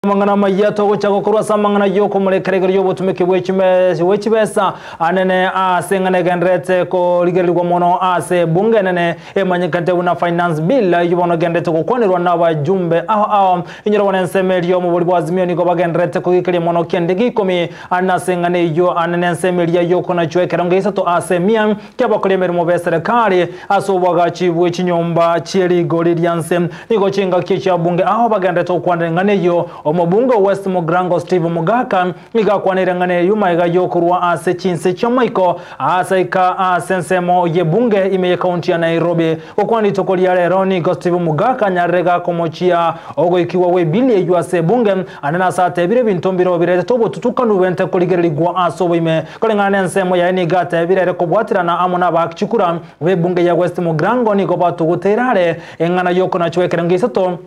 Amang'ana amayia togocha gokorwa ase amang'ana y'okomorekera igoro y'obotumeki bwe chibesa anene ase eng'ana egendererete korigererigwa mono ase ebunge enene emanyekanete buna Finance Bill eyio bono egendererete gokwanerwa nabajumbe ao ao. Inyora bono ensemo eria omobori bwa Azimio nigo bagendererete kogikeria mono kiande gia ikomi ane ase eng'ana eyio ane nensemo eria y'okonachwa ekerengo isato ase emia kiabakori emeremo b'eserekari ase obwagachi bwe chinyomba chie rigori ria nse. Nigo chingaki chia bunge ao bagendererete gokwanera eng'ana eyio. Omobunge o West Mugirango Steve Mogaka nigo akwaneire eng'ana eyio magega y'okorwa ase chinse chi'amaiko ase aika ase ensemo y'ebunge ime y'ekaunti ya Nairobi. Gokwana rituko ria rero nigo Steve Mogaka anyarire gakomochia ogoikigwa gw'ebili eyio ase ebunge ande nase atebire ebinto mbireo biretete obotutukanu bwente korigererigwa ase oboime. Koreng'ana nensemo yaye nigo atebire ere kobwaterana amo n'abaaki chikura b'ebunge ya West Mugirango nigo batuguteire are eng'ana y'okonachwa ekerengo isato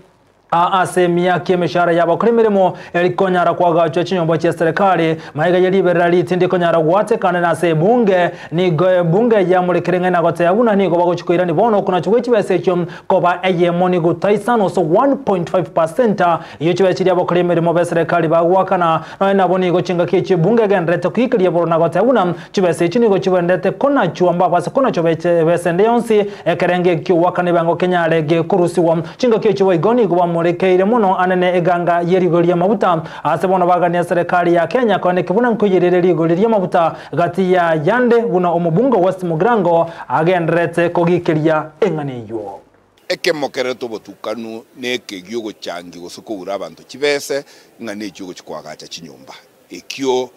ase emiaka emeshahara y'abakora emeremo erikonyara koagachwa chinyomba chia serikali. Magega ye riberera ritindi konyara goatekana ase ebunge, nigo ebunge yamorekire ng'a nagoteba buna nigo bagochia koirani bono okonachwa gwe chibesa echio koba eyemo nigo taisano ase 1.5% eyio chibesa chiria abakora emeremo b'eserekari bagoakana. Nonya nabo nigo chingaki echio ebunge egendererete koikeria bororo na goteba buna chibesa echio nigo chibwenerete konachwa mbabase konachwa besa ende yonsi ekerengo ekio goakana ebiango kenyare gekorusigwa. Chingaki echio boigo nigo bamorekeire mono anene eganga ye rigori ri'amaguta ase bono bagania eserekari ya Kenya koeneki buna nkoiyerere rigori ri'amaguta gati ya yande buna omobunge o West Mugirango agendererete kogikeria eng'ana eyio. Ekemokerete obotukanu na ekegio ogochangia gose koura abanto chibese, ng'a nechio ogochia koagacha chinyomba. Ekio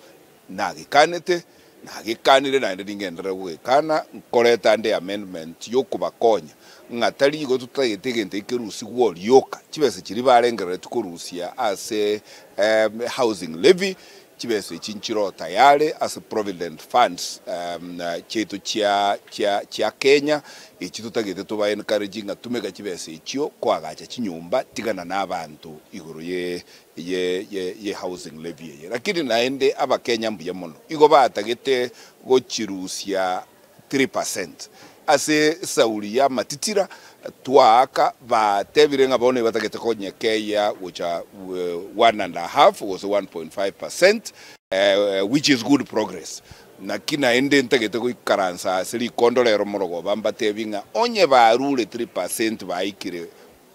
nagekanete, nagekanire naende ningenderere gogekana, nkoreta nde amendment yokobakonya, ng'a tari igo totagete egento eke kerusigwe rioka, chibesa chiria barengereretie korusia ase housing levy, chibesa echi nchiroo tayari ase provident funds chiaito chia chia chia Kenya, echi totagete toba encourage ng'a tumeka chibesa echio koagacha chinyomba tigana na abanto igoro ye ye ye ye housing levy eye. Lakini naende abakenya mbuya mono, igo batagete gochirusia 3% ase esauri ya amatitira twaaka batebire ng'a bono batagete konyekeia gocha 1.5 gose 1.5%, which is good progress. Naki naende ntagete goikaransa ase rikondo rero morogoba mbatebi ng'a onye barure 3% baikire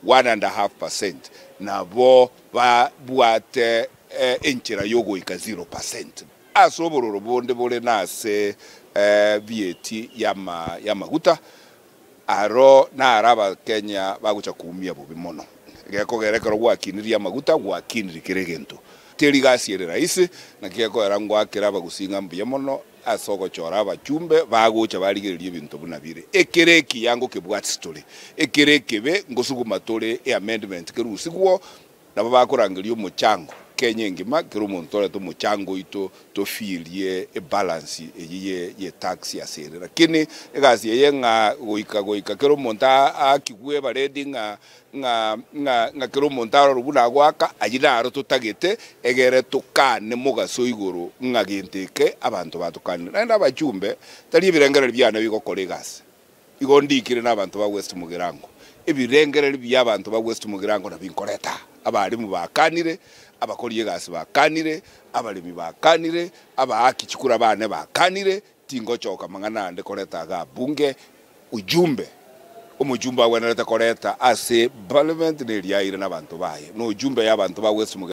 1.5%, nabo babwate enchera yogoika 0%. Ase obororo bonde bore nase VAT y'amaguta, aro naro abakenya bagocha koumia bobe mono. Gekogera ekero gwakinirie amaguta, gwakinirie kera egento. Teri gasi ere rahisi, naki gekogera ngoakera abagusii ng'a mbuya mono ase ogochora abachumbe bagocha barigereria ebinto buna bire. Ekere ekiya ngokebwatisi tore, ekere ekebe ngosuguma tore eamendment kerusigwo, nabo bakorangeria omochango Kenya engima kera omonto orete omochango oito tofirie ebalance eye ye ye tax ase ere. Lakini egasi eye ng'a goika goika kera omonto aakigwe ebaredi ng'a ng'a ng'a ng'a kera omonto arore buna agoaka, ayio naro totagete egere tokane mogaso igoro ng'a gento eke abanto batokanire. Naende abachumbe tari ebirengererio biane bigokora egasi, igo ndikire na abanto ba West Mugirango. Ebirengererio bia abanto ba West Mugirango nabio nkoreta aa. Abalimu bakanire, abakori egasi bakanire, abaremi bakanire, abaaki chikura bane bakanire, tingochoka mang'ana ande koreta igaa bunge ujumbe omochumbe agwenerete koreta ase parliament neriaire na abanto baye, na ujumbe ya abanto ba West Mugirango.